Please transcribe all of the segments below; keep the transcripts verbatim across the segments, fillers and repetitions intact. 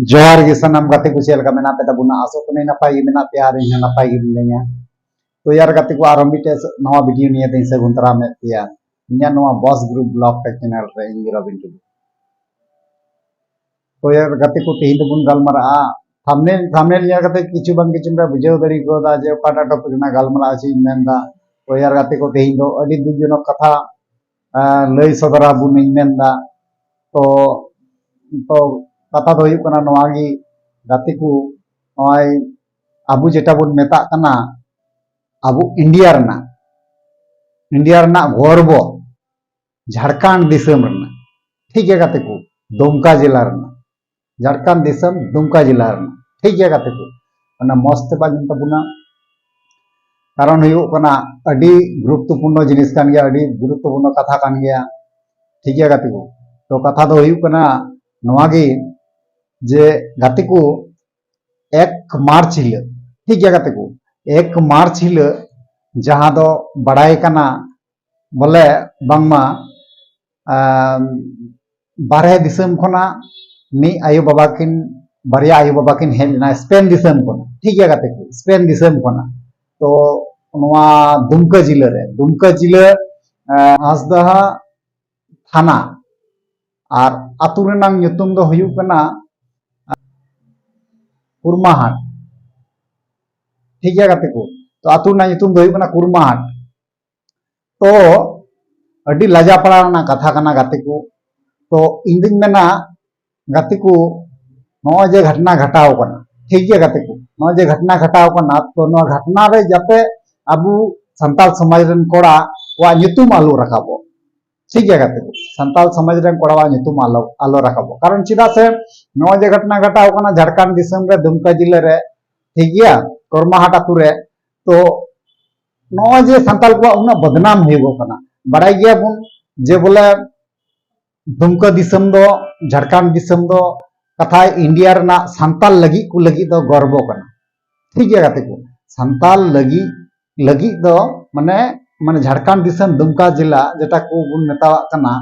ᱡᱚᱦᱟᱨ ᱜᱮ ᱥᱟᱱᱟᱢ ᱜᱟᱛᱮ ᱠᱚ, ᱪᱮᱫ ᱞᱮᱠᱟ ᱢᱮᱱᱟᱜ ᱯᱮ ᱛᱟᱵᱚᱱᱟ? ᱟᱥᱚᱜ ᱠᱟᱹᱱᱟᱹᱧ ᱱᱟᱯᱟᱭ ᱜᱮ ᱢᱮᱱᱟᱜ ᱯᱮᱭᱟ ᱟᱨ ᱤᱧ ᱦᱚᱸ ᱱᱟᱯᱟᱭ ᱜᱮ ᱢᱤᱱᱟᱹᱧᱟ᱾ ᱛᱚ ᱭᱟᱨ ᱜᱟᱛᱮ ᱠᱚ, ᱟᱨᱦᱚᱸ ᱢᱤᱫᱴᱮᱡ ᱱᱟᱣᱟ ᱵᱷᱤᱰᱤᱭᱳ ᱱᱤᱭᱮ ᱛᱮᱧ ᱥᱟᱹᱜᱩᱱ ᱫᱟᱨᱟᱢᱮᱫ ᱯᱮᱭᱟ ᱤᱧᱟᱹᱜ ᱱᱚᱣᱟ ᱵᱚᱥ ᱜᱨᱩᱯ ᱵᱞᱚᱜ ᱴᱮᱠ ᱪᱮᱱᱮᱞ ᱨᱮ᱾ ᱤᱧ ᱜᱮ ᱨᱚᱵᱤᱱ ᱴᱩᱰᱩ᱾ ᱛᱚ ᱭᱟᱨ ᱜᱟᱛᱮ ᱠᱚ, ᱛᱮᱦᱮᱧ ᱫᱚᱵᱚᱱ ᱜᱟᱞᱢᱟᱨᱟᱜᱼᱟ, ᱛᱷᱟᱢᱱᱮᱞ ᱛᱷᱟᱢᱱᱮᱞ ᱧᱮᱞ ᱠᱟᱛᱮ ᱠᱤᱪᱷᱩ ᱵᱟᱝ ᱠᱤᱪᱷᱩ ᱯᱮ ᱵᱩᱡᱷᱟᱹᱣ ᱫᱟᱲᱮ ᱠᱟᱣᱫᱟ ᱡᱮ ᱚᱠᱟᱴᱟᱜ ᱴᱚᱯᱤᱠ ᱨᱮᱱᱟᱜ ᱜᱟᱞᱢᱟᱨᱟᱜ ᱦᱚᱪᱚᱧ ᱢᱮᱱᱫᱟ᱾ ᱛᱚ ᱭᱟᱨ ᱜᱟᱛᱮ ᱠᱚ, ᱛᱮᱦᱮᱧ ᱫᱚ ᱟᱹᱰᱤ ᱫᱩᱠ ᱡᱚᱱᱚᱠ ᱠᱟᱛᱷᱟ ᱞᱟᱹᱭ ᱥᱚᱫᱚᱨ ᱟᱵᱚᱱᱤᱧ ᱢᱮᱱᱫᱟ᱾ ᱛᱚ ᱛᱚ ᱠᱟᱛᱷᱟ ᱫᱚ ᱦᱩᱭᱩᱜ ᱠᱟᱱᱟ ᱱᱚᱣᱟ ᱜᱮ ᱜᱟᱛᱮ ᱠᱚ, ᱱᱚᱜᱼᱚᱭ ᱟᱵᱚ ᱡᱮᱴᱟ ᱵᱚᱱ ᱢᱮᱛᱟᱜ ᱠᱟᱱᱟ ᱟᱵᱚ ᱤᱱᱰᱤᱭᱟ ᱨᱮᱱᱟᱜ, ᱤᱱᱰᱤᱭᱟ ᱨᱮᱱᱟᱜ ᱜᱚᱨᱵᱚ, ᱡᱷᱟᱲᱠᱷᱚᱸᱰ ᱫᱤᱥᱚᱢ ᱨᱮᱱᱟᱜ, ᱴᱷᱤᱠ ᱜᱮᱭᱟ ᱜᱟᱛᱮ ᱠᱚ, ᱫᱩᱢᱠᱟ ᱡᱮᱞᱟ ᱨᱮᱱᱟᱜ, ᱡᱷᱟᱲᱠᱷᱚᱸᱰ ᱫᱤᱥᱚᱢ ᱫᱩᱢᱠᱟ ᱡᱮᱞᱟ ᱨᱮᱱᱟᱜ, ᱴᱷᱤᱠ ᱜᱮᱭᱟ ᱜᱟᱛᱮ ᱠᱚ, ᱚᱱᱟ ᱢᱚᱸᱡᱽ ᱛᱮ ᱵᱟᱝ ᱛᱟᱵᱚᱱᱟ᱾ ᱠᱟᱨᱚᱱ ᱦᱩᱭᱩᱜ ᱠᱟᱱᱟ ᱟᱹᱰᱤ ᱜᱩᱨᱩᱛᱛᱚᱯᱩᱨᱱᱚ ᱡᱤᱱᱤᱥ ᱠᱟᱱ ᱜᱮᱭᱟ, ᱟᱹᱰᱤ ᱜᱩᱨᱩᱛᱛᱚᱯᱩᱨᱱᱚ ᱠᱟᱛᱷᱟ ᱠᱟᱱ ᱜᱮᱭᱟ, ᱴᱷᱤᱠ ᱜᱮᱭᱟ ᱜᱟᱛᱮ ᱠᱚ᱾ ᱛᱚ ᱠᱟᱛᱷᱟ ᱫᱚ ᱦᱩᱭᱩᱜ ᱠᱟᱱᱟ ᱱᱚᱣᱟ ᱜᱮ ᱡᱮ ᱜᱟᱛᱮ ᱠᱚ, ᱮᱠ ᱢᱟᱨᱪ ᱦᱤᱞᱳᱜ, ᱴᱷᱤᱠ ᱜᱮᱭᱟ ᱜᱟᱛᱮ ᱠᱚ, ᱮᱠ ᱢᱟᱨᱪ ᱦᱤᱞᱳᱜ ᱡᱟᱦᱟᱸ ᱫᱚ ᱵᱟᱲᱟᱭ ᱠᱟᱱᱟ ᱵᱚᱞᱮ ᱵᱟᱝᱢᱟ ᱟᱢ, ᱵᱟᱨᱦᱮ ᱫᱤᱥᱚᱢ ᱠᱷᱚᱱᱟᱜ ᱢᱤᱫ ᱟᱭᱳ ᱵᱟᱵᱟ ᱠᱤᱱ, ᱵᱟᱨᱭᱟ ᱟᱭᱳ ᱵᱟᱵᱟ ᱠᱤᱱ ᱦᱮᱡ ᱞᱮᱱᱟ ᱥᱯᱮᱱ ᱫᱤᱥᱚᱢ ᱠᱷᱚᱱᱟᱜ, ᱴᱷᱤᱠ ᱜᱮᱭᱟ ᱜᱟᱛᱮ ᱠᱚ, ᱥᱯᱮᱱ ᱫᱤᱥᱚᱢ ᱠᱷᱚᱱᱟᱜ᱾ ᱛᱚ ᱱᱚᱣᱟ ᱫᱩᱢᱠᱟᱹ ᱡᱤᱞᱟᱹ ᱨᱮ, ᱫᱩᱢᱠᱟᱹ ᱡᱤᱞᱟᱹ ᱟᱸᱥᱫᱟᱦᱟ ᱛᱷᱟᱱᱟ, ᱟᱨ ᱟᱹᱛᱩ ᱨᱮᱱᱟᱜ ᱧᱩᱛᱩᱢ ᱫᱚ ᱦᱩᱭᱩᱜ ᱠᱟᱱᱟ ᱠᱩᱨᱢᱟᱦᱟᱴ, ᱴᱷᱤᱠ ᱜᱮᱭᱟ ᱜᱟᱛᱮ ᱠᱚ᱾ ᱛᱚ ᱟᱹᱛᱩ ᱨᱮᱱᱟᱜ ᱧᱩᱛᱩᱢ ᱫᱚ ᱦᱩᱭᱩᱜ ᱠᱟᱱᱟ ᱠᱩᱨᱢᱟᱦᱟᱴ᱾ ᱛᱚ ᱟᱹᱰᱤ ᱞᱟᱡᱟᱯᱟᱲᱟ ᱨᱮᱱᱟᱜ ᱠᱟᱛᱷᱟ ᱠᱟᱱᱟ ᱜᱟᱛᱮ ᱠᱚ᱾ ᱛᱚ ᱤᱧ ᱫᱩᱧ ᱢᱮᱱᱟ ᱜᱟᱛᱮ ᱠᱚ, ᱱᱚᱜᱼᱚᱭ ᱡᱮ ᱜᱷᱚᱴᱱᱟ ᱜᱷᱟᱴᱟᱣ ᱠᱟᱱᱟ, ᱴᱷᱤᱠ ᱜᱮᱭᱟ ᱜᱟᱛᱮ ᱠᱚ, ᱱᱚᱜᱼᱚᱭ ᱡᱮ ᱜᱷᱚᱴᱱᱟ ᱜᱷᱟᱴᱟᱣ ᱠᱟᱱᱟ, ᱛᱚ ᱱᱚᱣᱟ ᱜᱷᱚᱴᱱᱟ ᱨᱮ ᱡᱟᱛᱮ ᱟᱵᱚ ᱥᱟᱱᱛᱟᱲ ᱥᱚᱢᱟᱡᱽ ᱨᱮᱱ ᱠᱚᱲᱟ ᱠᱚᱣᱟᱜ ᱧᱩᱛᱩᱢ ᱟᱞᱚ ᱨᱟᱠᱟᱵᱚᱜ, ᱴᱷᱤᱠ ᱜᱮᱭᱟ ᱜᱟᱛᱮ ᱠᱚ, ᱥᱟᱱᱛᱟᱲ ᱥᱚᱢᱟᱡᱽ ᱨᱮᱱ ᱠᱚᱲᱟᱣᱟᱜ ᱧᱩᱛᱩᱢ ᱟᱞᱚ ᱟᱞᱚ ᱨᱟᱠᱟᱵᱚᱜ᱾ ᱠᱟᱨᱚᱱ ᱪᱮᱫᱟᱜ ᱥᱮ ᱱᱚᱜᱼᱚᱭ ᱡᱮ ᱜᱷᱚᱴᱱᱟ ᱜᱷᱟᱴᱟᱣ ᱠᱟᱱᱟ ᱡᱷᱟᱲᱠᱷᱚᱸᱰ ᱫᱤᱥᱚᱢ ᱨᱮ ᱫᱩᱢᱠᱟ ᱡᱤᱞᱟᱹ ᱨᱮ, ᱴᱷᱤᱠ ᱜᱮᱭᱟ, ᱠᱚᱨᱢᱟᱦᱟᱴ ᱟᱛᱳ ᱨᱮ, ᱛᱚ ᱱᱚᱜᱼᱚᱭ ᱡᱮ ᱥᱟᱱᱛᱟᱲ ᱠᱚᱣᱟᱜ ᱩᱱᱟᱹᱜ ᱵᱚᱫᱱᱟᱢ ᱦᱩᱭᱩᱜᱚᱜ ᱠᱟᱱᱟ, ᱵᱟᱲᱟᱭ ᱜᱮᱭᱟᱵᱚᱱ ᱡᱮ ᱵᱚᱞᱮ ᱫᱩᱢᱠᱟᱹ ᱫᱤᱥᱚᱢ ᱫᱚ, ᱡᱷᱟᱲᱠᱷᱚᱸᱰ ᱫᱤᱥᱚᱢ ᱫᱚ ᱠᱟᱛᱷᱟᱭ ᱤᱱᱰᱤᱭᱟ ᱨᱮᱱᱟᱜ ᱥᱟᱱᱛᱟᱞ ᱞᱟᱹᱜᱤᱫ ᱠᱚ ᱞᱟᱹᱜᱤᱫ ᱫᱚ ᱜᱚᱨᱵᱚ ᱠᱟᱱᱟ᱾ ᱴᱷᱤᱠ ᱜᱮᱭᱟ ᱜᱟᱛᱮ ᱠᱚ, ᱥᱟᱱᱛᱟᱞ ᱞᱟᱹᱜᱤᱫ ᱞᱟᱹᱜᱤᱫ ᱫᱚ ᱢᱟᱱᱮ ᱢᱟᱱᱮ ᱡᱷᱟᱲᱠᱷᱚᱸᱰ ᱫᱤᱥᱚᱢ ᱫᱩᱢᱠᱟ ᱡᱮᱞᱟ ᱡᱮᱴᱟ ᱠᱚ ᱵᱚᱱ ᱢᱮᱛᱟᱣᱟᱜ ᱠᱟᱱᱟ,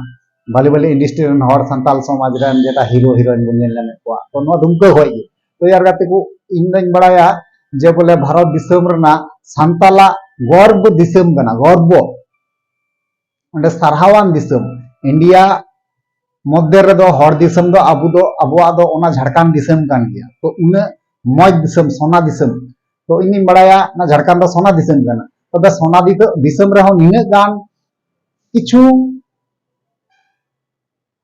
ᱵᱟᱞᱤ ᱵᱟᱞᱤ ᱤᱱᱰᱟᱥᱴᱨᱤ ᱨᱮᱱ ᱦᱚᱲ, ᱥᱟᱱᱛᱟᱞ ᱥᱚᱢᱟᱡᱽ ᱨᱮᱱ ᱡᱮᱴᱟ ᱦᱤᱨᱳ ᱦᱤᱨᱳᱭᱤᱱ ᱵᱚᱱ ᱧᱮᱞ ᱧᱟᱢᱮᱫ ᱠᱚᱣᱟ, ᱛᱚ ᱱᱚᱣᱟ ᱫᱩᱢᱠᱟᱹ ᱠᱷᱚᱡ ᱜᱮ᱾ ᱛᱚ ᱭᱟᱨ ᱜᱟᱛᱮ ᱠᱚ, ᱤᱧ ᱫᱚᱧ ᱵᱟᱲᱟᱭᱟ ᱡᱮ ᱵᱚᱞᱮ ᱵᱷᱟᱨᱚᱛ ᱫᱤᱥᱚᱢ ᱨᱮᱱᱟᱜ ᱥᱟᱱᱛᱟᱞᱟᱜ ᱜᱚᱨᱵᱚ ᱫᱤᱥᱚᱢ ᱠᱟᱱᱟ, ᱜᱚᱨᱵᱚ, ᱚᱸᱰᱮ ᱥᱟᱨᱦᱟᱣᱟᱱ ᱫᱤᱥᱚᱢ᱾ ᱤᱱᱰᱤᱭᱟ ᱢᱚᱫᱽᱫᱷᱮ ᱨᱮᱫᱚ ᱦᱚᱲ ᱫᱤᱥᱚᱢ ᱫᱚ ᱟᱵᱚ ᱫᱚ, ᱟᱵᱚᱣᱟᱜ ᱫᱚ ᱚᱱᱟ ᱡᱷᱟᱲᱠᱷᱚᱸᱰ ᱫᱤᱥᱚᱢ ᱠᱟᱱ ᱜᱮᱭᱟ᱾ ᱛᱚ ᱩᱱᱟᱹᱜ ᱢᱚᱡᱽ ᱫᱤᱥᱚᱢ, ᱥᱚᱱᱟ ᱫᱤᱥᱚᱢ᱾ ᱛᱚ ᱤᱧ ᱫᱩᱧ ᱵᱟᱲᱟᱭᱟ ᱚᱱᱟ ᱡᱷᱟᱲᱠᱷᱚᱸᱰ ᱫᱚ ᱥᱚᱱᱟ ᱫᱤᱥᱚᱢ ᱠᱟᱱᱟ᱾ ᱛᱚᱵᱮ ᱥᱚᱱᱟ ᱫᱤᱥᱚ-, ᱫᱤᱥᱚᱢ ᱨᱮᱦᱚᱸ ᱱᱤᱱᱟᱹᱜ ᱜᱟᱱ ᱠᱤᱪᱷᱩ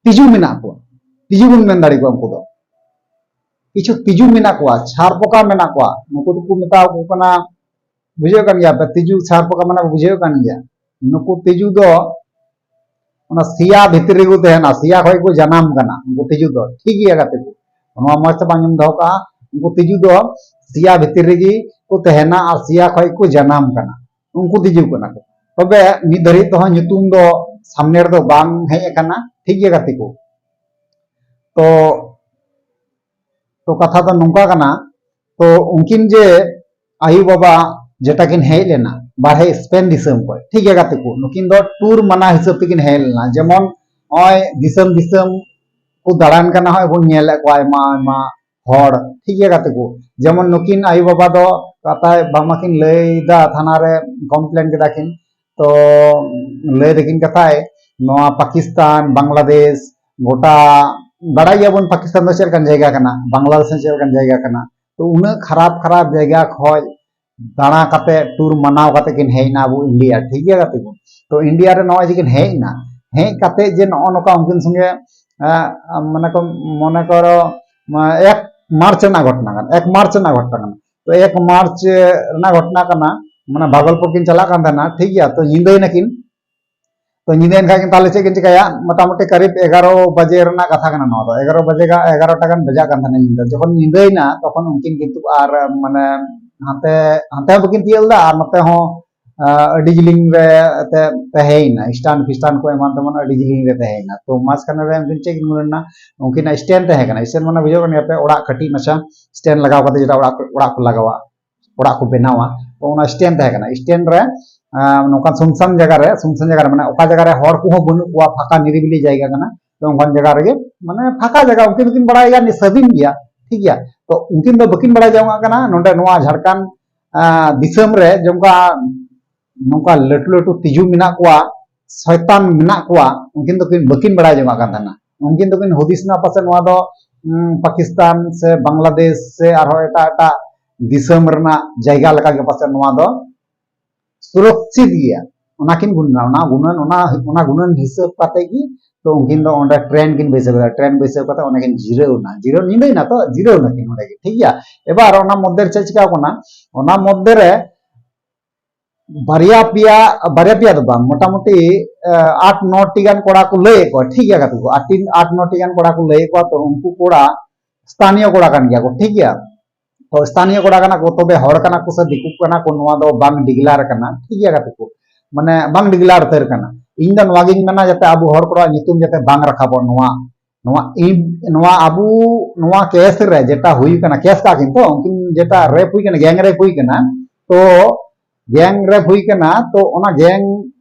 ᱛᱤᱡᱩ ᱢᱮᱱᱟᱜ ᱠᱚᱣᱟ, ᱛᱤᱡᱩ ᱵᱚᱱ ᱢᱮᱱ ᱫᱟᱲᱮ ᱠᱚᱣᱟ ᱩᱱᱠᱩ ᱫᱚ᱾ ᱠᱤᱪᱷᱩ ᱛᱤᱡᱩ ᱢᱮᱱᱟᱜ ᱠᱚᱣᱟ, ᱪᱷᱟᱨ ᱯᱚᱠᱟ ᱢᱮᱱᱟᱜ ᱠᱚᱣᱟ, ᱱᱩᱠᱩ ᱫᱚᱠᱚ ᱢᱮᱛᱟ ᱠᱚ ᱠᱟᱱᱟ, ᱵᱩᱡᱷᱟᱹᱣ ᱠᱟᱱ ᱜᱮᱭᱟ ᱯᱮ, ᱛᱤᱡᱩ ᱪᱷᱟᱨ ᱯᱚᱠᱟ ᱢᱟᱱᱮ ᱵᱩᱡᱷᱟᱹᱣ ᱠᱟᱱ ᱜᱮᱭᱟ᱾ ᱱᱩᱠᱩ ᱛᱤᱡᱩ ᱫᱚ ᱚᱱᱟ ᱥᱮᱭᱟ ᱵᱷᱤᱛᱨᱤ ᱨᱮᱠᱚ ᱛᱟᱦᱮᱱᱟ, ᱥᱮᱭᱟ ᱠᱷᱚᱡ ᱠᱚ ᱡᱟᱱᱟᱢ ᱠᱟᱱᱟ ᱩᱱᱠᱩ ᱛᱤᱡᱩ ᱫᱚ, ᱴᱷᱤᱠ ᱜᱮᱭᱟ ᱜᱟᱛᱮ ᱠᱚ? ᱱᱚᱣᱟ ᱢᱚᱡᱽ ᱛᱮ ᱵᱟᱝ ᱮᱢ ᱫᱚᱦᱚ ᱠᱟᱜᱼᱟ, ᱩᱱᱠᱩ ᱛᱤᱡᱩ ᱫᱚ ᱥᱮᱭᱟ ᱵᱷᱤᱛᱨᱤ ᱨᱮᱜᱮ ᱠᱚ ᱛᱟᱦᱮᱱᱟ ᱟᱨ ᱥᱮᱭᱟ ᱠᱷᱚᱡ ᱠᱚ ᱡᱟᱱᱟᱢ ᱠᱟᱱᱟ, ᱩᱱᱠᱩ ᱛᱤᱡᱩ ᱠᱟᱱᱟ ᱠᱚ᱾ ᱛᱚᱵᱮ ᱱᱤᱛ ᱫᱷᱟᱹᱨᱤᱡ ᱛᱮᱦᱚᱸ ᱧᱩᱛᱩᱢ ᱫᱚ ᱥᱟᱢᱱᱮ ᱨᱮᱫᱚ ᱵᱟᱝ ᱦᱮᱡ ᱟᱠᱟᱱᱟ, ᱴᱷᱤᱠ ᱜᱮᱭᱟ ᱜᱟᱛᱮ ᱠᱚ? ᱛᱚ, ᱛᱚ ᱠᱟᱛᱷᱟ ᱫᱚ ᱱᱚᱝᱠᱟ ᱠᱟᱱᱟ, ᱛᱚ ᱩᱱᱠᱤᱱ ᱡᱮ ᱟᱭᱳ ᱵᱟᱵᱟ ᱡᱮᱴᱟ ᱠᱤᱱ ᱦᱮᱡ ᱞᱮᱱᱟ ᱵᱟᱨᱦᱮ ᱥᱯᱮᱱ ᱫᱤᱥᱚᱢ ᱠᱷᱚᱡ, ᱴᱷᱤᱠ ᱜᱮᱭᱟ ᱜᱟᱛᱮ ᱠᱚ, ᱱᱩᱠᱤᱱ ᱫᱚ ᱴᱩᱨ ᱢᱟᱱᱟ ᱦᱤᱥᱟᱹᱵ ᱛᱮᱠᱤᱱ ᱦᱮᱡ ᱞᱮᱱᱟ᱾ ᱡᱮᱢᱚᱱ ᱱᱚᱜᱼᱚᱭ ᱫᱤᱥᱚᱢ ᱫᱤᱥᱚᱢ ᱠᱚ ᱫᱟᱬᱟᱱ ᱠᱟᱱᱟ, ᱱᱚᱜᱼᱚᱭ ᱵᱚᱱ ᱧᱮᱞᱮᱫ ᱠᱚᱣᱟ ᱟᱭᱢᱟ ᱟᱭᱢᱟ ᱦᱚᱲ, ᱴᱷᱤᱠ ᱜᱮᱭᱟ ᱜᱟᱛᱮ ᱠᱚ᱾ ᱡᱮᱢᱚᱱ ᱱᱩᱠᱤᱱ ᱟᱭᱳ ᱵᱟᱵᱟ ᱫᱚ ᱠᱟᱛᱷᱟᱭ ᱵᱟᱝᱢᱟ ᱠᱤᱱ ᱞᱟᱹᱭ ᱫᱟ, ᱛᱷᱟᱱᱟ ᱨᱮ ᱠᱚᱢᱯᱞᱮᱱ ᱠᱮᱫᱟ ᱠᱤᱱ, ᱛᱚ ᱞᱟᱹᱭ ᱫᱟᱠᱤᱱ ᱠᱟᱛᱷᱟᱭ ᱱᱚᱣᱟ ᱯᱟᱠᱤᱥᱛᱟᱱ, ᱵᱟᱝᱞᱟᱫᱮᱥ, ᱜᱚᱴᱟ ᱵᱟᱲᱟᱭ ᱜᱮᱭᱟᱵᱚᱱ ᱯᱟᱠᱤᱥᱛᱟᱱ ᱫᱚ ᱪᱮᱫ ᱞᱮᱠᱟᱱ ᱡᱟᱭᱜᱟ ᱠᱟᱱᱟ, ᱵᱟᱝᱞᱟᱫᱮᱥ ᱦᱚᱸ ᱪᱮᱫ ᱞᱮᱠᱟᱱ ᱡᱟᱭᱜᱟ ᱠᱟᱱᱟ᱾ ᱛᱚ ᱩᱱᱟᱹᱜ ᱠᱷᱟᱨᱟᱯ ᱠᱷᱟᱨᱟᱯ ᱡᱟᱭᱜᱟ ᱠᱷᱚᱡ ᱫᱟᱬᱟ ᱠᱟᱛᱮ, ᱴᱩᱨ ᱢᱟᱱᱟᱣ ᱠᱟᱛᱮ ᱠᱤᱱ ᱦᱮᱡ ᱮᱱᱟ ᱟᱵᱚ ᱤᱱᱰᱤᱭᱟ, ᱴᱷᱤᱠ ᱜᱮᱭᱟ ᱜᱟᱛᱮ ᱠᱚ? ᱛᱚ ᱤᱱᱰᱤᱭᱟ ᱨᱮ ᱱᱚᱜᱼᱚᱭ ᱡᱮ ᱠᱤᱱ ᱦᱮᱡ ᱮᱱᱟ, ᱦᱮᱡ ᱠᱟᱛᱮ ᱡᱮ ᱱᱚᱜᱼᱚ ᱱᱚᱝᱠᱟ ᱩᱱᱠᱤᱱ ᱥᱚᱸᱜᱮ, ᱮ, ᱢᱟᱱᱮ ᱠᱚ, ᱢᱚᱱᱮ ᱠᱚᱨᱚ, ᱢᱟ, ᱮᱠ ᱢᱟᱨᱪ ᱨᱮᱱᱟᱜ ᱜᱷᱚᱴᱚᱱᱟ ᱠᱟᱱᱟ, ᱮᱠ ᱢᱟᱨᱪ ᱨᱮᱱᱟᱜ ᱜᱷᱚᱴᱚᱱᱟ ᱠᱟᱱᱟ᱾ ᱛᱚ ᱮᱠ ᱢᱟᱨᱪ ᱨᱮᱱᱟᱜ ᱜᱷᱚᱴᱚᱱᱟ ᱠᱟᱱᱟ, ᱢᱟᱱᱮ ᱵᱷᱟᱜᱚᱞᱯᱩᱨ ᱠᱤᱱ ᱪᱟᱞᱟᱜ ᱠᱟᱱ ᱛᱟᱦᱮᱱᱟ, ᱴᱷᱤᱠ ᱜᱮᱭᱟ? ᱛᱚ ᱧᱤᱫᱟᱹᱭ ᱱᱟᱠᱤᱱ, ᱛᱚ ᱧᱤᱫᱟᱹᱭᱮᱱ ᱠᱷᱟᱡ ᱠᱤᱱ, ᱛᱟᱦᱞᱮ ᱪᱮᱫ ᱠᱤᱱ ᱪᱤᱠᱟᱹᱭᱟ? ᱢᱚᱴᱟᱢᱩᱴᱤ ᱠᱟᱨᱤᱵ ᱮᱜᱟᱨᱚ ᱵᱟᱡᱮ ᱨᱮᱱᱟᱜ ᱠᱟᱛᱷᱟ ᱠᱟᱱᱟ ᱱᱚᱣᱟ ᱫᱚ, ᱮᱜᱟᱨᱚ ᱵᱟᱡᱮ ᱜᱟ-, ᱮᱜᱟᱨᱚᱴᱟ ᱜᱟᱱ ᱵᱟᱡᱟᱜ ᱠᱟᱱ ᱛᱟᱦᱮᱱᱟ ᱧᱤᱫᱟᱹ᱾ ᱡᱚᱠᱷᱚᱱ ᱧᱤᱫᱟᱹᱭᱮᱱᱟ, ᱛᱚᱠᱷᱚᱱ ᱩᱱᱠᱤᱱ ᱠᱤᱱᱛᱩ ᱟᱨ, ᱢᱟᱱᱮ, ᱦᱟᱱᱛᱮ, ᱦᱟᱱᱛᱮ ᱦᱚᱸ ᱵᱟᱹᱠᱤᱱ ᱛᱤᱭᱟᱹᱜ ᱞᱮᱫᱟ ᱟᱨ ᱱᱚᱛᱮ ᱦᱚᱸ, ᱟ, ᱟᱹᱰᱤ ᱡᱤᱞᱤᱧ ᱨᱮ ᱮᱱᱛᱮ ᱛᱟᱦᱮᱸᱭᱮᱱᱟ, ᱥᱴᱟᱱ ᱯᱷᱤᱥᱴᱟᱱ ᱠᱚ ᱮᱢᱟᱱ ᱛᱮᱢᱟᱱ ᱟᱹᱰᱤ ᱡᱤᱞᱤᱧ ᱨᱮ ᱛᱟᱦᱮᱸᱭᱮᱱᱟ᱾ ᱛᱚ ᱢᱟᱡᱽᱠᱷᱟᱱᱮ ᱨᱮ ᱩᱱᱠᱤᱱ ᱪᱮᱫ ᱠᱤᱱ ᱢᱮᱱᱟ, ᱩᱱᱠᱤᱱᱟᱜ ᱥᱴᱮᱱ ᱛᱟᱦᱮᱸ ᱠᱟᱱᱟ, ᱥᱴᱮᱱ ᱢᱟᱱᱮ ᱵᱩᱡᱷᱟᱹᱣ ᱠᱟᱱ ᱜᱮᱭᱟ ᱯᱮ, ᱚᱲᱟᱜ ᱠᱟᱹᱴᱤᱡ ᱢᱟᱪᱷᱟ ᱥᱴᱮᱱ ᱞᱟᱜᱟᱣ ᱠᱟᱛᱮ ᱡᱮᱴᱟ ᱚᱲᱟᱜ ᱠᱚ, ᱚᱲᱟᱜ ᱠᱚ ᱞᱟᱜᱟᱣᱟ, ᱚᱲᱟᱜ ᱠᱚ ᱵᱮᱱᱟᱣᱟ, ᱛᱚ ᱚᱱᱟ ᱥᱴᱮᱱ ᱛᱟᱦᱮᱸ ᱠᱟᱱᱟ᱾ ᱥᱴᱮᱱ ᱨᱮ ᱟᱸ, ᱱᱚᱝᱠᱟᱱ ᱥᱩᱱᱥᱟᱱ ᱡᱟᱭᱜᱟ ᱨᱮ, ᱥᱩᱱᱥᱟᱱ ᱡᱟᱭᱜᱟ ᱨᱮ, ᱢᱟᱱᱮ ᱚᱠᱟ ᱡᱟᱭᱜᱟ ᱨᱮ ᱦᱚᱲ ᱠᱚᱦᱚᱸ ᱵᱟᱹᱱᱩᱜ ᱠᱚᱣᱟ, ᱯᱷᱟᱸᱠᱟ ᱱᱤᱨᱤᱵᱤᱞᱤ ᱡᱟᱭᱜᱟ ᱠᱟᱱᱟ, ᱛᱚ ᱚᱱᱠᱟᱱ ᱡᱟᱭᱜᱟ ᱨᱮᱜᱮ, ᱢᱟᱱᱮ ᱯᱷᱟᱸᱠᱟ ᱡᱟᱭᱜᱟ, ᱩᱱᱠᱤᱱ ᱫᱚᱠᱤᱱ ᱵᱟᱲᱟᱭ ᱜᱮᱭᱟ, ᱥᱟᱹᱫᱷᱤᱱ ᱜᱮᱭᱟ, ᱴᱷᱤᱠ ᱜᱮᱭᱟ᱾ ᱛᱚ ᱩᱱᱠᱤᱱ ᱫᱚ ᱵᱟᱹᱠᱤᱱ ᱵᱟᱲᱟᱭ ᱡᱚᱝᱟᱜ ᱠᱟᱱᱟ, ᱱᱚᱰᱮ ᱱᱚᱣᱟ ᱡᱷᱟᱲᱠᱷᱚᱸᱰ, ᱟᱸ, ᱫᱤᱥᱚᱢ ᱨᱮ ᱡᱚᱝᱠᱟ ᱱᱚᱝᱠᱟ ᱞᱟᱹᱴᱩ ᱞᱟᱹᱴᱩ ᱛᱤᱡᱩ ᱢᱮᱱᱟᱜ ᱠᱚᱣᱟ, ᱥᱚᱭᱛᱟᱱ ᱢᱮᱱᱟᱜ ᱠᱚᱣᱟ, ᱩᱱᱠᱤᱱ ᱫᱚᱠᱤᱱ ᱵᱟᱹᱠᱤᱱ ᱵᱟᱲᱟᱭ ᱡᱚᱝᱟᱜ ᱠᱟᱱ ᱛᱟᱦᱮᱱᱟ᱾ ᱩᱱᱠᱤᱱ ᱫᱚᱠᱤᱱ ᱦᱩᱫᱤᱥ ᱮᱱᱟ ᱯᱟᱥᱮ ᱱᱚᱣᱟ ᱫᱚ, ᱩᱸ, ᱯᱟᱠᱤᱥᱛᱟᱱ ᱥᱮ ᱵᱟᱝᱞᱟᱫᱮᱥ ᱥᱮ ᱟᱨᱦᱚᱸ ᱮᱴᱟᱜ ᱮᱴᱟᱜ ᱫᱤᱥᱚᱢ ᱨᱮᱱᱟᱜ ᱡᱟᱭᱜᱟ ᱞᱮᱠᱟᱜᱮ ᱯᱟᱥᱮ ᱱᱚᱣᱟ ᱫᱚ ᱥᱩᱨᱚᱠᱪᱤᱛ ᱜᱮᱭᱟ᱾ ᱚᱱᱟ ᱠᱤᱱ ᱜᱩᱱᱟᱹᱱᱟ, ᱚᱱᱟ ᱜᱩᱱᱟᱹᱱ, ᱚᱱᱟ, ᱚᱱᱟ ᱜᱩᱱᱟᱹᱱ ᱦᱤᱥᱟᱹᱵ ᱠᱟᱛᱮ ᱜᱮ ᱛᱚ ᱩᱱᱠᱤᱱ ᱫᱚ ᱚᱸᱰᱮ ᱴᱨᱮᱱ ᱠᱤᱱ ᱵᱟᱹᱭᱥᱟᱹᱣ ᱠᱮᱫᱟ᱾ ᱴᱨᱮᱱ ᱵᱟᱹᱭᱥᱟᱹᱣ ᱠᱟᱛᱮ ᱚᱸᱰᱮ ᱠᱤᱱ ᱡᱤᱨᱟᱹᱣ ᱮᱱᱟ, ᱡᱤᱨᱟᱹᱣ, ᱧᱤᱫᱟᱹᱭᱮᱱᱟ ᱛᱚ, ᱡᱤᱨᱟᱹᱣ ᱮᱱᱟ ᱠᱤᱱ ᱚᱸᱰᱮ ᱜᱮ, ᱴᱷᱤᱠ ᱜᱮᱭᱟ᱾ ᱮᱵᱟᱨ ᱚᱱᱟ ᱢᱚᱫᱽᱫᱷᱮ ᱨᱮ ᱪᱮᱫ ᱪᱤᱠᱟᱹᱣ ᱠᱟᱱᱟ, ᱚᱱᱟ ᱢᱚᱫᱽᱫᱷᱮ ᱨᱮ ᱵᱟᱨᱭᱟ ᱯᱮᱭᱟ, ᱵᱟᱨᱭᱟ ᱯᱮᱭᱟ ᱫᱚ ᱵᱟᱝ, ᱢᱚᱴᱟᱢᱩᱴᱤ, ᱟᱸ, ᱟᱴ ᱱᱚ ᱴᱤ ᱜᱟᱱ ᱠᱚᱲᱟ ᱠᱚ ᱞᱟᱹᱭᱮᱫ ᱠᱚᱣᱟ, ᱴᱷᱤᱠ ᱜᱮᱭᱟ ᱜᱟᱛᱮ ᱠᱚ, ᱟᱴ ᱴᱤ, ᱟᱴ ᱱᱚ ᱴᱤ ᱜᱟᱱ ᱠᱚᱲᱟ ᱠᱚ ᱞᱟᱹᱭᱮᱫ ᱠᱚᱣᱟ, ᱛᱚ ᱩᱱᱠᱩ ᱠᱚᱲᱟ ᱥᱛᱷᱟᱱᱤᱭᱚ ᱠᱚᱲᱟ ᱠᱟᱱ ᱜᱮᱭᱟ ᱠᱚ, ᱴᱷᱤᱠ ᱜᱮᱭᱟ᱾ ᱛᱚ ᱥᱛᱷᱟᱱᱤᱭᱚ ᱠᱚᱲᱟ ᱠᱟᱱᱟ ᱠᱚ, ᱛᱚᱵᱮ ᱦᱚᱲ ᱠᱟᱱᱟ ᱠᱚ ᱥᱮ ᱫᱤᱠᱩ ᱠᱟᱱᱟ ᱠᱚ, ᱱᱚᱣᱟ ᱫᱚ ᱵᱟᱝ ᱰᱤᱜᱽᱞᱟᱨ ᱠᱟᱱᱟ, ᱴᱷᱤᱠ ᱜᱮᱭᱟ ᱜᱟᱛᱮ ᱠᱚ, ᱢᱟᱱᱮ ᱵᱟᱝ ᱰᱤᱜᱽᱞᱟᱨ ᱩᱛᱟᱹᱨ ᱠᱟᱱᱟ᱾ ᱤᱧ ᱫᱚ ᱱᱚᱣᱟ ᱜᱤᱧ ᱢᱮᱱᱟ ᱡᱟᱛᱮ ᱟᱵᱚ ᱦᱚᱲ ᱠᱚᱲᱟ ᱧᱩᱛᱩᱢ ᱡᱟᱛᱮ ᱵᱟᱝ ᱨᱟᱠᱟᱵᱚᱜ, ᱱᱚᱣᱟ, ᱱᱚᱣᱟ ᱤᱧ, ᱱᱚᱣᱟ ᱟᱵᱚ, ᱱᱚᱣᱟ ᱠᱮᱥ ᱨᱮ ᱡᱮᱴᱟ ᱦᱩᱭ ᱠᱟᱱᱟ, ᱠᱮᱥ ᱠᱟᱜ ᱠᱤᱱ ᱛᱚ, ᱩᱱᱠᱤᱱ ᱡᱮᱴᱟ ᱨᱮᱯ ᱦᱩᱭ ᱠᱟᱱᱟ, ᱜᱮᱝ ᱨᱮᱯ ᱦᱩᱭ ᱠᱟᱱᱟ, ᱛᱚ ᱜᱮᱝ ᱨᱮᱯ ᱦᱩᱭ ᱠᱟᱱᱟ, ᱛᱚ ᱚᱱᱟ ᱜᱮᱝ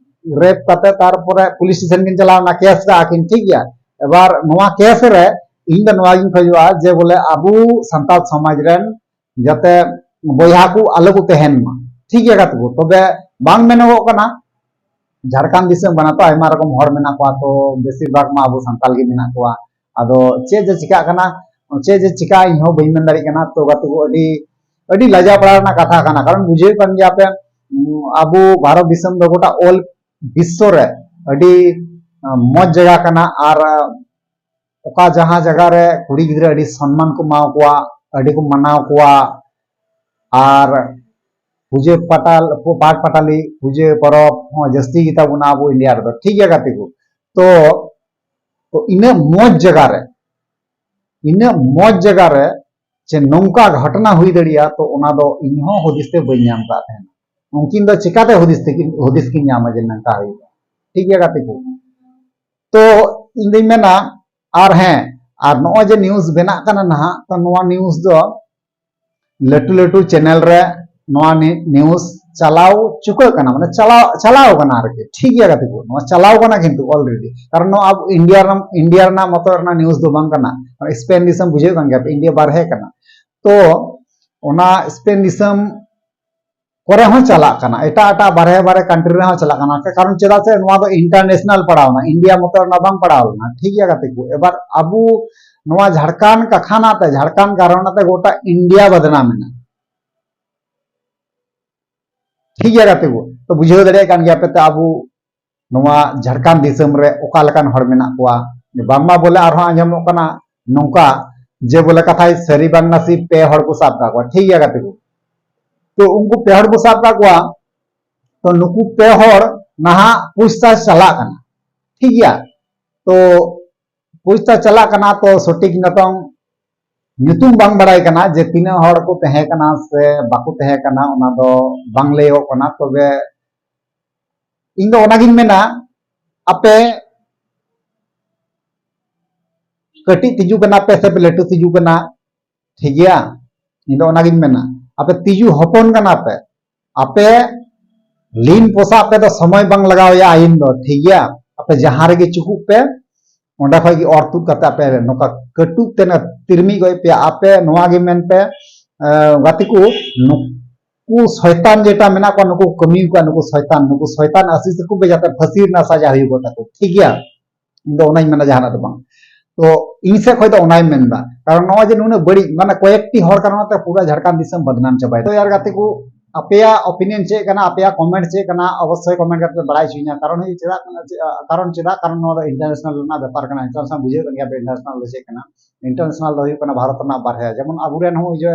ᱨᱮᱯ ᱠᱟᱛᱮ ᱛᱟᱨᱯᱚᱨᱮ ᱯᱩᱞᱤᱥ ᱥᱴᱮᱥᱚᱱ ᱠᱤᱱ ᱪᱟᱞᱟᱣ ᱮᱱᱟ, ᱠᱮᱥ ᱠᱟᱜᱼᱟ ᱠᱤᱱ, ᱴᱷᱤᱠ ᱜᱮᱭᱟ᱾ ᱮᱵᱟᱨ ᱱᱚᱣᱟ ᱠᱮᱥ ᱨᱮ ᱤᱧ ᱫᱚ ᱱᱚᱣᱟ ᱜᱤᱧ ᱠᱷᱚᱡᱚᱜᱼᱟ ᱡᱮ ᱵᱚᱞᱮ ᱟᱵᱚ ᱥᱟᱱᱛᱟᱲ ᱥᱚᱢᱟᱡᱽ ᱨᱮᱱ ᱡᱟᱛᱮ ᱵᱚᱭᱦᱟ ᱠᱚ ᱟᱞᱚ ᱠᱚ ᱛᱟᱦᱮᱱ ᱢᱟ, ᱴᱷᱤᱠ ᱜᱮᱭᱟ ᱜᱟᱛᱮ ᱠᱚ᱾ ᱛᱚᱵᱮ ᱵᱟᱝ ᱢᱮᱱᱚᱜᱚᱜ ᱠᱟᱱᱟ, ᱡᱷᱟᱲᱠᱷᱚᱸᱰ ᱫᱤᱥᱚᱢ ᱠᱟᱱᱟ ᱛᱚ, ᱟᱭᱢᱟ ᱨᱚᱠᱚᱢ ᱦᱚᱲ ᱢᱮᱱᱟᱜ ᱠᱚᱣᱟ, ᱛᱚ ᱵᱮᱥᱤᱨ ᱵᱷᱟᱜᱽ ᱢᱟ ᱟᱵᱚ ᱥᱟᱱᱛᱟᱲ ᱜᱮ ᱢᱮᱱᱟᱜ ᱠᱚᱣᱟ᱾ ᱟᱫᱚ ᱪᱮᱫ ᱡᱮ ᱪᱤᱠᱟᱜ ᱠᱟᱱᱟ, ᱪᱮᱫ ᱡᱮ ᱪᱤᱠᱟ ᱤᱧ ᱦᱚᱸ ᱵᱟᱹᱧ ᱢᱮᱱ ᱫᱟᱲᱮᱭᱟᱜ ᱠᱟᱱᱟ᱾ ᱛᱚ ᱜᱟᱛᱮ ᱠᱚ, ᱟᱹᱰᱤ, ᱟᱹᱰᱤ ᱞᱟᱡᱟᱣ ᱯᱟᱲᱟᱣ ᱨᱮᱱᱟᱜ ᱠᱟᱛᱷᱟ ᱠᱟᱱᱟ, ᱠᱟᱨᱚᱱ ᱵᱩᱡᱷᱟᱹᱣ ᱠᱟᱱ ᱜᱮᱭᱟ ᱯᱮ, ᱩᱸ, ᱟᱵᱚ ᱵᱷᱟᱨᱚᱛ ᱫᱤᱥᱚᱢ ᱫᱚ ᱜᱚᱴᱟ ᱚᱞ ᱵᱤᱥᱥᱚ ᱨᱮ ᱟᱹᱰᱤ, ᱟᱸ, ᱢᱚᱡᱽ ᱡᱟᱭᱜᱟ ᱠᱟᱱᱟ ᱟᱨ ᱚᱠᱟ ᱡᱟᱦᱟᱸ ᱡᱟᱭᱜᱟ ᱨᱮ ᱠᱩᱲᱤ ᱜᱤᱫᱽᱨᱟᱹ ᱟᱹᱰᱤ ᱥᱚᱱᱢᱟᱱ ᱠᱚ ᱮᱢᱟᱣ ᱠᱚᱣᱟ, ᱟᱹᱰᱤ ᱠᱚ ᱢᱟᱱᱟᱣ ᱠᱚᱣᱟ, ᱟᱨ ᱯᱩᱡᱟᱹ ᱯᱟᱴᱟᱞ, ᱯᱟᱴ ᱯᱟᱴᱟᱞᱤ, ᱯᱩᱡᱟᱹ ᱯᱚᱨᱚᱵᱽ ᱦᱚᱸ ᱡᱟᱹᱥᱛᱤ ᱜᱮᱛᱟ ᱵᱚᱱᱟ ᱟᱵᱚ ᱤᱱᱰᱤᱭᱟ ᱨᱮᱫᱚ, ᱴᱷᱤᱠ ᱜᱮᱭᱟ ᱜᱟᱛᱮ ᱠᱚ᱾ ᱛᱚ, ᱛᱚ ᱤᱱᱟᱹᱜ ᱢᱚᱡᱽ ᱡᱟᱭᱜᱟ ᱨᱮ, ᱤᱱᱟᱹᱜ ᱢᱚᱡᱽ ᱡᱟᱭᱜᱟ ᱨᱮ ᱡᱮ ᱱᱚᱝᱠᱟ ᱜᱷᱚᱴᱚᱱᱟ ᱦᱩᱭ ᱫᱟᱲᱮᱭᱟᱜᱼᱟ, ᱛᱚ ᱚᱱᱟ ᱫᱚ ᱤᱧ ᱦᱚᱸ ᱦᱩᱫᱤᱥ ᱛᱮ ᱵᱟᱹᱧ ᱧᱟᱢ ᱠᱟᱜ ᱛᱟᱦᱮᱱᱟ᱾ ᱩᱱᱠᱤᱱ ᱫᱚ ᱪᱤᱠᱟᱛᱮ ᱦᱩᱫᱤᱥ ᱛᱮᱠᱤᱱ, ᱦᱩᱫᱤᱥ ᱠᱤᱱ ᱧᱟᱢᱟ ᱡᱮ ᱱᱚᱝᱠᱟ ᱦᱩᱭᱩᱜᱼᱟ? ᱴᱷᱤᱠ ᱜᱮᱭᱟ ᱜᱟᱛᱮ ᱠᱚ, ᱛᱚ ᱤᱧ ᱫᱩᱧ ᱢᱮᱱᱟ, ᱟᱨ ᱦᱮᱸ, ᱟᱨ ᱱᱚᱜᱼᱚᱭ ᱡᱮ ᱱᱤᱭᱩᱡᱽ ᱵᱮᱱᱟᱜ ᱠᱟᱱᱟ ᱱᱟᱦᱟᱜ, ᱛᱚ ᱱᱚᱣᱟ ᱱᱤᱭᱩᱡᱽ ᱫᱚ ᱞᱟᱹᱴᱩ ᱞᱟᱹᱴᱩ ᱪᱮᱱᱮᱞ ᱨᱮ ᱱᱚᱣᱟ ᱱᱤ-, ᱱᱤᱭᱩᱡᱽ ᱪᱟᱞᱟᱣ ᱪᱩᱠᱟᱹᱜ ᱠᱟᱱᱟ, ᱢᱟᱱᱮ ᱪᱟᱞᱟᱣ ᱪᱟᱞᱟᱣ ᱠᱟᱱᱟ ᱟᱨᱠᱤ᱾ ᱴᱷᱤᱠ ᱜᱮᱭᱟ ᱜᱟᱛᱮ ᱠᱚ, ᱱᱚᱣᱟ ᱪᱟᱞᱟᱣ ᱠᱟᱱᱟ ᱠᱤᱱᱛᱩ already, ᱠᱟᱨᱚᱱ ᱱᱚᱣᱟ ᱟᱵᱚ ᱤᱱᱰᱤᱭᱟ ᱨᱮᱱᱟᱜ, ᱤᱱᱰᱤᱭᱟ ᱨᱮᱱᱟᱜ ᱢᱚᱛᱚ ᱨᱮᱱᱟᱜ ᱱᱤᱭᱩᱡᱽ ᱫᱚ ᱵᱟᱝ ᱠᱟᱱᱟ, ᱢᱟᱱᱮ ᱥᱯᱮᱱ ᱫᱤᱥᱚᱢ ᱵᱩᱡᱷᱟᱹᱣ ᱠᱟᱱ ᱜᱮᱭᱟ ᱯᱮ, ᱤᱱᱰᱤᱭᱟ ᱵᱟᱨᱦᱮ ᱠᱟᱱᱟ᱾ ᱛᱚ ᱚᱱᱟ ᱥᱯᱮᱱ ᱫᱤᱥᱚᱢ ᱠᱚᱨᱮ ᱦᱚᱸ ᱪᱟᱞᱟᱜ ᱠᱟᱱᱟ, ᱮᱴᱟᱜ ᱮᱴᱟᱜ ᱵᱟᱨᱦᱮ ᱵᱟᱨᱦᱮ ᱠᱟᱱᱴᱨᱤ ᱨᱮᱦᱚᱸ ᱪᱟᱞᱟᱜ ᱠᱟᱱᱟ, ᱠᱟᱨᱚᱱ ᱪᱮᱫᱟᱜ ᱥᱮ ᱱᱚᱣᱟ ᱫᱚ ᱤᱱᱴᱟᱨᱱᱮᱥᱱᱟᱞ ᱯᱟᱲᱟᱣ ᱮᱱᱟ, ᱤᱱᱰᱤᱭᱟ ᱢᱚᱛᱚ ᱨᱮᱱᱟᱜ ᱵᱟᱝ ᱯᱟᱲᱟᱣ ᱞᱮᱱᱟ᱾ ᱴᱷᱤᱠ ᱜᱮᱭᱟ ᱜᱟᱛᱮ ᱠᱚ, ᱮᱵᱟᱨ ᱟᱵᱚ ᱱᱚᱣᱟ ᱡᱷᱟᱲᱠᱷᱚᱸᱰ ᱠᱟᱠᱷᱟᱱᱟᱜ ᱛᱮ, ᱡᱷᱟᱲᱠᱷᱚᱸᱰ ᱠᱟᱨᱚᱱᱟᱜ ᱛᱮ ᱜᱚᱴᱟ ᱤᱱᱰᱤᱭᱟ ᱵᱟᱫᱱᱟᱢ ᱮᱱᱟ᱾ ᱴᱷᱤᱠ ᱜᱮᱭᱟ ᱜᱟᱛᱮ ᱠᱚ, ᱛᱚ ᱵᱩᱡᱷᱟᱹᱣ ᱫᱟᱲᱮᱭᱟᱜ ᱠᱟᱱ ᱜᱮᱭᱟ ᱯᱮ ᱛᱚ ᱟᱵᱚ ᱱᱚᱣᱟ ᱡᱷᱟᱲᱠᱷᱚᱸᱰ ᱫᱤᱥᱚᱢ ᱨᱮ ᱚᱠᱟ ᱞᱮᱠᱟᱱ ᱦᱚᱲ ᱢᱮᱱᱟᱜ ᱠᱚᱣᱟ᱾ ᱵᱟᱝᱢᱟ ᱵᱚᱞᱮ ᱟᱨᱦᱚᱸ ᱟᱸᱡᱚᱢᱚᱜ ᱠᱟᱱᱟ ᱱᱚᱝᱠᱟ ᱡᱮ ᱵᱚᱞᱮ ᱠᱟᱛᱷᱟᱭ ᱥᱟᱹᱨᱤ ᱵᱟᱝ ᱱᱟᱥᱮ ᱯᱮ ᱦᱚᱲ ᱠᱚ ᱥᱟᱵ ᱠᱟᱜ ᱠᱚᱣᱟ᱾ ᱴᱷᱤᱠ ᱜᱮᱭᱟ ᱜᱟᱛᱮ ᱠᱚ, ᱛᱚ ᱩᱱᱠᱩ ᱯᱮ ᱦᱚᱲ ᱠᱚ ᱥᱟᱵ ᱠᱟᱜ ᱠᱚᱣᱟ, ᱛᱚ ᱱᱩᱠᱩ ᱯᱮ ᱦᱚᱲ ᱱᱟᱦᱟᱜ ᱯᱩᱪᱷᱛᱟᱪᱷ ᱪᱟᱞᱟᱜ ᱠᱟᱱᱟ᱾ ᱴᱷᱤᱠ ᱜᱮᱭᱟ, ᱛᱚ ᱯᱩᱪᱷᱛᱟᱪᱷ ᱪᱟᱞᱟᱜ ᱠᱟᱱᱟ, ᱛᱚ ᱥᱚᱴᱷᱤᱠ ᱱᱤᱛᱚᱝ ᱧᱩᱛᱩᱢ ᱵᱟᱝ ᱵᱟᱲᱟᱭ ᱠᱟᱱᱟ ᱡᱮ ᱛᱤᱱᱟᱹᱜ ᱦᱚᱲ ᱠᱚ ᱛᱟᱦᱮᱸ ᱠᱟᱱᱟ ᱥᱮ ᱵᱟᱠᱚ ᱛᱟᱦᱮᱸ ᱠᱟᱱᱟ, ᱚᱱᱟ ᱫᱚ ᱵᱟᱝ ᱞᱟᱹᱭᱚᱜ ᱠᱟᱱᱟ᱾ ᱛᱚᱵᱮ ᱤᱧ ᱫᱚ ᱚᱱᱟᱜᱤᱧ ᱢᱮᱱᱟ, ᱟᱯᱮ ᱠᱟᱹᱴᱤᱡ ᱛᱤᱡᱩ ᱠᱟᱱᱟ ᱯᱮ ᱥᱮ ᱯᱮ ᱞᱟᱹᱴᱩ ᱛᱤᱡᱩ ᱠᱟᱱᱟ, ᱴᱷᱤᱠ ᱜᱮᱭᱟ? ᱤᱧ ᱫᱚ ᱚᱱᱟᱜᱤᱧ ᱢᱮᱱᱟ, ᱟᱯᱮ ᱛᱤᱡᱩ ᱦᱚᱯᱚᱱ ᱠᱟᱱᱟ ᱯᱮ, ᱟᱯᱮ ᱞᱤᱱ ᱯᱚᱥᱟᱜ ᱯᱮ ᱫᱚ ᱥᱚᱢᱚᱭ ᱵᱟᱝ ᱞᱟᱜᱟᱣ ᱮᱭᱟ ᱟᱭᱤᱱ ᱫᱚ, ᱴᱷᱤᱠ ᱜᱮᱭᱟ? ᱟᱯᱮ ᱡᱟᱦᱟᱸ ᱨᱮᱜᱮ ᱪᱩᱠᱩᱜ ᱯᱮ, ᱚᱸᱰᱮ ᱠᱷᱚᱡ ᱜᱮ ᱚᱨ ᱛᱩᱫ ᱠᱟᱛᱮ ᱟᱯᱮ ᱱᱚᱝᱠᱟ ᱠᱟᱹᱴᱩᱵ ᱛᱮ ᱱᱟ ᱛᱤᱨᱢᱤᱡ ᱜᱚᱡ ᱯᱮᱭᱟ᱾ ᱟᱯᱮ ᱱᱚᱣᱟ ᱜᱮ ᱢᱮᱱ ᱯᱮ, ᱮ, ᱜᱟᱛᱮ ᱠᱚ, ᱱᱩᱠᱩ ᱥᱚᱭᱛᱟᱱ ᱡᱮᱴᱟ ᱢᱮᱱᱟᱜ ᱠᱚᱣᱟ, ᱱᱩᱠᱩ ᱠᱟᱹᱢᱤ ᱠᱚᱣᱟ, ᱱᱩᱠᱩ ᱥᱚᱭᱛᱟᱱ, ᱱᱩᱠᱩ ᱥᱚᱭᱛᱟᱱ ᱟᱥᱤᱥ ᱛᱟᱠᱚ ᱯᱮ ᱡᱟᱛᱮ ᱯᱷᱟᱹᱥᱤ ᱨᱮᱱᱟᱜ ᱥᱟᱡᱟ ᱦᱩᱭᱩᱜ ᱛᱟᱠᱚ, ᱴᱷᱤᱠ ᱜᱮᱭᱟ? ᱤᱧ ᱫᱚ ᱚᱱᱟᱧ ᱢᱮᱱᱟ, ᱡᱟᱦᱟᱱᱟᱜ ᱫᱚ ᱵᱟᱝ᱾ ᱛᱚ ᱤᱧ ᱥᱮᱫ ᱠᱷᱚᱡ ᱫᱚ ᱚᱱᱟᱧ ᱢᱮᱱᱫᱟ, ᱠᱟᱨᱚᱱ ᱱᱚᱜᱼᱚᱭ ᱡᱮ ᱱᱩᱱᱟᱹᱜ ᱵᱟᱹᱲᱤᱡ, ᱢᱟᱱᱮ ᱠᱚᱭᱮᱠᱴᱤ ᱦᱚᱲ ᱠᱟᱨᱚᱱ ᱛᱮ ᱯᱩᱨᱟᱹ ᱡᱷᱟᱲᱠᱷᱚᱸᱰ ᱫᱤᱥᱚᱢ ᱵᱟᱫᱱᱟᱢ ᱪᱟᱵᱟᱭᱮᱱᱟ᱾ ᱛᱚ ᱭᱟᱨ ᱜᱟᱛᱮ ᱠᱚ, ᱟᱯᱮᱭᱟᱜ ᱚᱯᱤᱱᱤᱭᱚᱱ ᱪᱮᱫ ᱠᱟᱱᱟ, ᱟᱯᱮᱭᱟᱜ ᱠᱚᱢᱮᱱᱴ ᱪᱮᱫ ᱠᱟᱱᱟ, ᱚᱵᱚᱥᱥᱳᱭ ᱠᱚᱢᱮᱱᱴ ᱠᱟᱛᱮ ᱯᱮ ᱵᱟᱲᱟᱭ ᱦᱚᱪᱚᱧᱟ᱾ ᱠᱟᱨᱚᱱ ᱦᱩᱭᱩᱜ ᱪᱮᱫᱟᱜ, ᱪᱮᱫᱟᱜ, ᱠᱟᱨᱚᱱ ᱪᱮᱫᱟᱜ, ᱠᱟᱨᱚᱱ ᱱᱚᱣᱟ ᱫᱚ ᱤᱱᱴᱟᱨᱱᱮᱥᱱᱟᱞ ᱨᱮᱱᱟᱜ ᱵᱮᱯᱟᱨ ᱠᱟᱱᱟ᱾ ᱤᱱᱴᱟᱨᱱᱮᱥᱱᱟᱞ ᱵᱩᱡᱷᱟᱹᱣ ᱠᱟᱱ ᱜᱮᱭᱟ ᱯᱮ, ᱤᱱᱴᱟᱨᱱᱮᱥᱱᱟᱞ ᱫᱚ ᱪᱮᱫ ᱠᱟᱱᱟ? ᱤᱱᱴᱟᱨᱱᱮᱥᱱᱟᱞ ᱫᱚ ᱦᱩᱭᱩᱜ ᱠᱟᱱᱟ ᱵᱷᱟᱨᱚᱛ ᱨᱮᱱᱟᱜ ᱵᱟᱨᱦᱮ᱾ ᱡᱮᱢᱚᱱ ᱟᱵᱚᱨᱮᱱ ᱦᱚᱸ ᱡᱮ,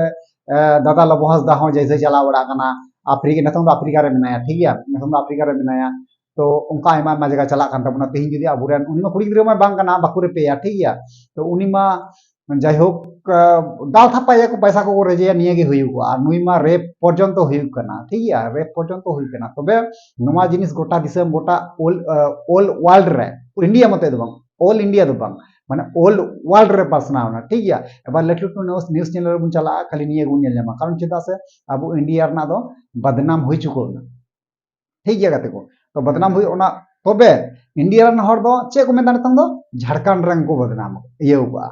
ᱮ, ᱫᱟᱫᱟ ᱞᱚᱵᱚ ᱦᱟᱸᱥᱫᱟ ᱦᱚᱸ ᱡᱮᱭᱥᱮ ᱪᱟᱞᱟᱣ ᱵᱟᱲᱟᱜ ᱠᱟᱱᱟ ᱟᱯᱷᱨᱤᱠᱟ, ᱱᱤᱛᱚᱝ ᱫᱚ ᱟᱯᱷᱨᱤᱠᱟ ᱨᱮ ᱢᱮᱱᱟᱭᱟ, ᱴᱷᱤᱠ ᱜᱮᱭᱟ? ᱱᱤᱛᱚᱝ ᱫᱚ ᱟᱯᱷᱨᱤᱠᱟ ᱨᱮ ᱢᱮᱱᱟᱭᱟ᱾ ᱛᱚ ᱚᱱᱠᱟ ᱟᱭᱢᱟ ᱟᱭᱢᱟ ᱡᱟᱭᱜᱟ ᱪᱟᱞᱟᱜ ᱠᱟᱱ ᱛᱟᱵᱚᱱᱟ᱾ ᱛᱮᱦᱮᱧ ᱡᱩᱫᱤ ᱟᱵᱚᱨᱮᱱ, ᱩᱱᱤ ᱢᱟ ᱠᱩᱲᱤ ᱜᱤᱫᱽᱨᱟᱹ ᱢᱟ ᱵᱟᱝ ᱠᱟᱱᱟ, ᱵᱟᱠᱚ ᱨᱮᱯᱮᱭᱟ, ᱴᱷᱤᱠ ᱜᱮᱭᱟ? ᱛᱚ ᱩᱱᱤ ᱢᱟ ᱡᱟᱭᱦᱳᱠ, ᱟ, ᱫᱟᱞ ᱛᱷᱟᱯᱟᱭᱟᱠᱚ, ᱯᱚᱭᱥᱟ ᱠᱚᱠᱚ ᱨᱮᱡᱮᱭᱟ, ᱱᱤᱭᱟᱹ ᱜᱮ ᱦᱩᱭᱩᱜᱚᱜᱼᱟ᱾ ᱟᱨ ᱱᱩᱭ ᱢᱟ ᱨᱮᱯ ᱯᱚᱨᱡᱚᱱᱛᱚ ᱦᱩᱭᱩᱜ ᱠᱟᱱᱟ, ᱴᱷᱤᱠ ᱜᱮᱭᱟ? ᱨᱮᱯ ᱯᱚᱨᱡᱚᱱᱛᱚ ᱦᱩᱭᱩᱜ ᱠᱟᱱᱟ᱾ ᱛᱚᱵᱮ ᱱᱚᱣᱟ ᱡᱤᱱᱤᱥ ᱜᱚᱴᱟ ᱫᱤᱥᱚᱢ, ᱜᱚᱴᱟ ᱚᱞ, ᱟ, ᱚᱞ ᱣᱟᱨᱞᱰ ᱨᱮ, ᱤᱱᱰᱤᱭᱟ ᱢᱚᱛᱚ ᱫᱚ ᱵᱟᱝ, ᱚᱞ ᱤᱱᱰᱤᱭᱟ ᱫᱚ ᱵᱟᱝ, ᱢᱟᱱᱮ ᱳᱞᱰ ᱣᱟᱨᱞᱰ ᱨᱮ ᱯᱟᱥᱱᱟᱣ ᱮᱱᱟ, ᱴᱷᱤᱠ ᱜᱮᱭᱟ᱾ ᱮᱵᱟᱨ ᱞᱟᱹᱴᱩ ᱞᱟᱹᱴᱩ ᱱᱤᱭᱩᱡᱽ ᱱᱤᱭᱩᱡᱽ ᱪᱮᱱᱮᱞ ᱨᱮᱵᱚᱱ ᱪᱟᱞᱟᱜᱼᱟ, ᱠᱷᱟᱹᱞᱤ ᱱᱤᱭᱟᱹ ᱜᱮᱵᱚᱱ ᱧᱮᱞ ᱧᱟᱢᱟ᱾ ᱠᱟᱨᱚᱱ ᱪᱮᱫᱟᱜ ᱥᱮ ᱟᱵᱚ ᱤᱱᱰᱤᱭᱟ ᱨᱮᱱᱟᱜ ᱫᱚ ᱵᱟᱫᱱᱟᱢ ᱦᱩᱭ ᱪᱩᱠᱟᱹᱣ ᱮᱱᱟ, ᱴᱷᱤᱠ ᱜᱮᱭᱟ ᱜᱟᱛᱮ ᱠᱚ᱾ ᱛᱚ ᱵᱟᱫᱱᱟᱢ ᱦᱩᱭᱩᱜ ᱚᱱᱟ, ᱛᱚᱵᱮ ᱤᱱᱰᱤᱭᱟ ᱨᱮᱱ ᱦᱚᱲ ᱫᱚ ᱪᱮᱫ ᱠᱚ ᱢᱮᱱᱫᱟ ᱱᱤᱛᱚᱝ ᱫᱚ? ᱡᱷᱟᱲᱠᱷᱚᱸᱰ ᱨᱮᱱ ᱠᱚ ᱵᱟᱫᱱᱟᱢ ᱤᱭᱟᱹ ᱠᱟᱜᱼᱟ,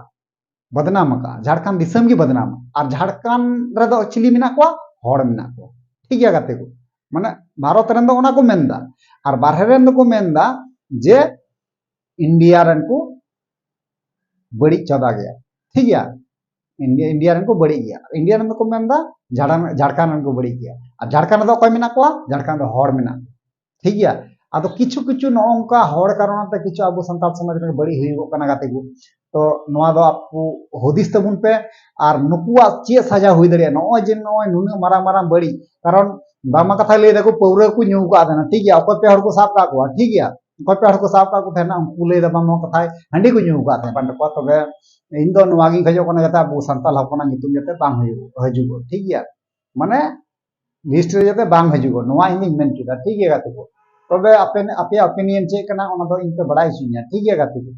ᱵᱟᱫᱱᱟᱢ ᱟᱠᱟᱫᱼᱟ, ᱡᱷᱟᱲᱠᱷᱚᱸᱰ ᱫᱤᱥᱚᱢ ᱜᱮ ᱵᱟᱫᱱᱟᱢ᱾ ᱟᱨ ᱡᱷᱟᱲᱠᱷᱚᱸᱰ ᱨᱮᱫᱚ ᱪᱤᱞᱤ ᱢᱮᱱᱟᱜ ᱠᱚᱣᱟ? ᱦᱚᱲ ᱢᱮᱱᱟᱜ ᱠᱚᱣᱟ, ᱴᱷᱤᱠ ᱜᱮᱭᱟ ᱜᱟᱛᱮ ᱠᱚ᱾ ᱢᱟᱱᱮ ᱵᱷᱟᱨᱚᱛ ᱨᱮᱱ ᱫᱚ ᱚᱱᱟ ᱠᱚ ᱢᱮᱱᱫᱟ, ᱟᱨ ᱵᱟᱨᱦᱮ ᱨᱮᱱ ᱫᱚᱠᱚ ᱢᱮᱱᱫᱟ ᱡᱮ ᱤᱱᱰᱤᱭᱟ ᱨᱮᱱ ᱠᱚ ᱵᱟᱹᱲᱤᱡ ᱪᱟᱵᱟ ᱜᱮᱭᱟ, ᱴᱷᱤᱠ ᱜᱮᱭᱟ᱾ ᱤᱱᱰᱤᱭᱟ, ᱤᱱᱰᱤᱭᱟ ᱨᱮᱱ ᱠᱚ ᱵᱟᱹᱲᱤᱡ ᱜᱮᱭᱟ, ᱤᱱᱰᱤᱭᱟ ᱨᱮᱱ ᱫᱚᱠᱚ ᱢᱮᱱᱫᱟ ᱡᱷᱟᱲ-, ᱡᱷᱟᱲᱠᱷᱚᱸᱰ ᱨᱮᱱ ᱠᱚ ᱵᱟᱹᱲᱤᱡ ᱜᱮᱭᱟ᱾ ᱟᱨ ᱡᱷᱟᱲᱠᱷᱚᱸᱰ ᱨᱮᱫᱚ ᱚᱠᱚᱭ ᱢᱮᱱᱟᱜ ᱠᱚᱣᱟ? ᱡᱷᱟᱲᱠᱷᱚᱸᱰ ᱨᱮ ᱦᱚᱲ ᱢᱮᱱᱟᱜ ᱠᱚᱣᱟ, ᱴᱷᱤᱠ ᱜᱮᱭᱟ᱾ ᱟᱫᱚ ᱠᱤᱪᱷᱩ ᱠᱤᱪᱷᱩ ᱱᱚᱜᱼᱚ ᱱᱚᱝᱠᱟ ᱦᱚᱲ ᱠᱟᱨᱚᱱ ᱛᱮ ᱠᱤᱪᱷᱩ ᱟᱵᱚ ᱥᱟᱱᱛᱟᱲ ᱥᱚᱢᱟᱡᱽ ᱨᱮ ᱵᱟᱹᱲᱤᱡ ᱦᱩᱭᱩᱜᱚᱜ ᱠᱟᱱᱟ ᱜᱟᱛᱮ ᱠᱚ᱾ ᱛᱚ ᱱᱚᱣᱟ ᱫᱚ ᱟᱵᱚ ᱦᱩᱫᱤᱥ ᱛᱟᱵᱚᱱ ᱯᱮ, ᱟᱨ ᱱᱩᱠᱩᱣᱟᱜ ᱪᱮᱫ ᱥᱟᱡᱟ ᱦᱩᱭ ᱫᱟᱲᱮᱭᱟᱜᱼᱟ? ᱱᱚᱜᱼᱚᱭ ᱡᱮ ᱱᱚᱜᱼᱚᱭ ᱱᱩᱱᱟᱹᱜ ᱢᱟᱨᱟᱝ ᱢᱟᱨᱟᱝ ᱵᱟᱹᱲᱤᱡ, ᱠᱟᱨᱚᱱ ᱵᱟᱝᱢᱟ ᱠᱟᱛᱷᱟᱭ ᱞᱟᱹᱭ ᱫᱟᱠᱚ ᱯᱟᱹᱣᱨᱟᱹ ᱠᱚ ᱧᱩ ᱟᱠᱟᱫ ᱛᱟᱦᱮᱱᱟ, ᱴᱷᱤᱠ ᱜᱮᱭᱟ, ᱚᱠᱚᱭ ᱯᱮ ᱦᱚᱲ ᱠᱚ ᱥᱟᱵ ᱠᱟᱜ ᱠᱚᱣᱟ, ᱴᱷᱤᱠ ᱜᱮᱭᱟ, ᱚᱠᱚᱭ ᱯᱮ ᱦᱚᱲ ᱠᱚ ᱥᱟᱵ ᱠᱟᱜ ᱠᱚ ᱛᱟᱦᱮᱱᱟ, ᱩᱱᱠᱩ ᱞᱟᱹᱭ ᱫᱟ ᱵᱟᱝᱢᱟ ᱠᱟᱛᱷᱟᱭ ᱦᱟᱺᱰᱤ ᱠᱚ ᱧᱩ ᱟᱠᱟᱫ ᱛᱟᱦᱮᱱᱟ ᱠᱟᱱ ᱛᱟᱠᱚᱣᱟ᱾ ᱛᱚᱵᱮ ᱤᱧ ᱫᱚ ᱱᱚᱣᱟ ᱜᱤᱧ ᱠᱷᱚᱡᱚᱜ ᱠᱟᱱᱟ ᱡᱟᱛᱮ ᱟᱵᱚ ᱥᱟᱱᱛᱟᱲ ᱦᱚᱯᱚᱱᱟᱜ ᱧᱩᱛᱩᱢ ᱡᱟᱛᱮ ᱵᱟᱝ ᱦᱩᱭᱩᱜ, ᱦᱤᱡᱩᱜᱚᱜ, ᱴᱷᱤᱠ ᱜᱮᱭᱟ, ᱢᱟᱱᱮ ᱞᱤᱥᱴ ᱨᱮ ᱡᱟᱛᱮ ᱵᱟᱝ ᱦᱤᱡᱩᱜᱚᱜ, ᱱᱚᱣᱟ ᱤᱧ ᱫᱚᱧ ᱢᱮᱱ ᱦᱚᱪᱚᱭᱮᱫᱟ, ᱴᱷᱤᱠ ᱜᱮᱭᱟ ᱜᱟᱛᱮ ᱠᱚ᱾ ᱛᱚᱵᱮ ᱟᱯᱮ, ᱟᱯᱮᱭᱟᱜ ᱚᱯᱤᱱᱤᱭᱚᱱ ᱪᱮᱫ ᱠᱟᱱᱟ ᱚᱱᱟ ᱫᱚ ᱤᱧ ᱯᱮ ᱵᱟᱲᱟᱭ ᱦᱚᱪᱚᱧᱟ, ᱴᱷᱤᱠ ᱜᱮᱭᱟ ᱜᱟᱛᱮ ᱠᱚ᱾